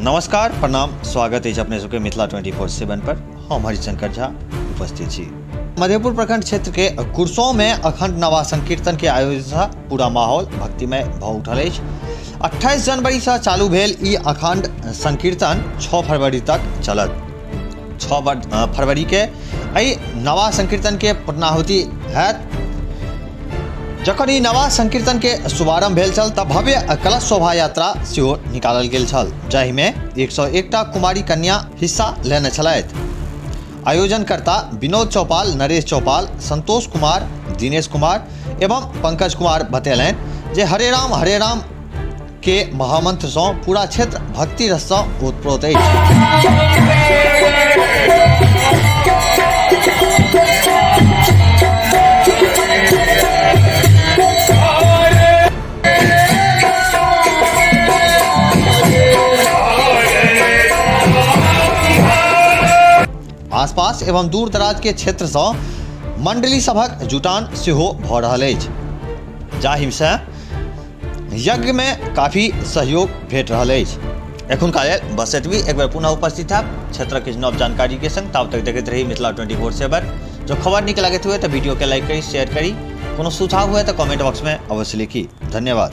नमस्कार, प्रणाम, स्वागत अछि अपने सबके मिथिला 24/7 पर। हम हरिशंकर झा उपस्थित छी। मधेपुर प्रखंड क्षेत्र के कुरसों में अखंड नवा संकीर्तन के आयोजन से पूरा माहौल भक्तिमय भ उठल अछि। 28 जनवरी से चालू भेल ई अखंड संकीर्तन 6 फरवरी तक चलत। 6 फरवरी के एहि नवा संकीर्तन के पूर्णाहुति हैत। जखन ई नवा संकीर्तन के शुभारंभ भेल छल तऽ भव्य कलश शोभा यात्रा सेहो निकालल गेल छल, जाहिमे 101टा कुमारी कन्या हिस्सा लेने छलथि। आयोजनकर्ता विनोद चौपाल, नरेश चौपाल, संतोष कुमार, दिनेश कुमार एवं पंकज कुमार बतेलनि जे हरे राम हरे राम के महामंत्र सँ पूरा क्षेत्र भक्ति रस सँ ओतप्रोत अछि। आसपास एवं दूर दराज के क्षेत्र सँ मंडली सभक जुटान सेहो भऽ रहल अछि, जाहिसँ यज्ञ में काफी सहयोग भेट रहल अछि। एखुनका लेल बस एतबी। एक बेर पुनः उपस्थित हैब क्षेत्रक किछु नव जानकारी के संग। ताब तक देखैत रही मिथिला 24/7। जो खबर नीक लगैत हुए तो वीडियो के लाइक करी, शेयर करी। कोनो सुझाव हुए तो कमेंट बॉक्स में अवश्य लिखी। धन्यवाद।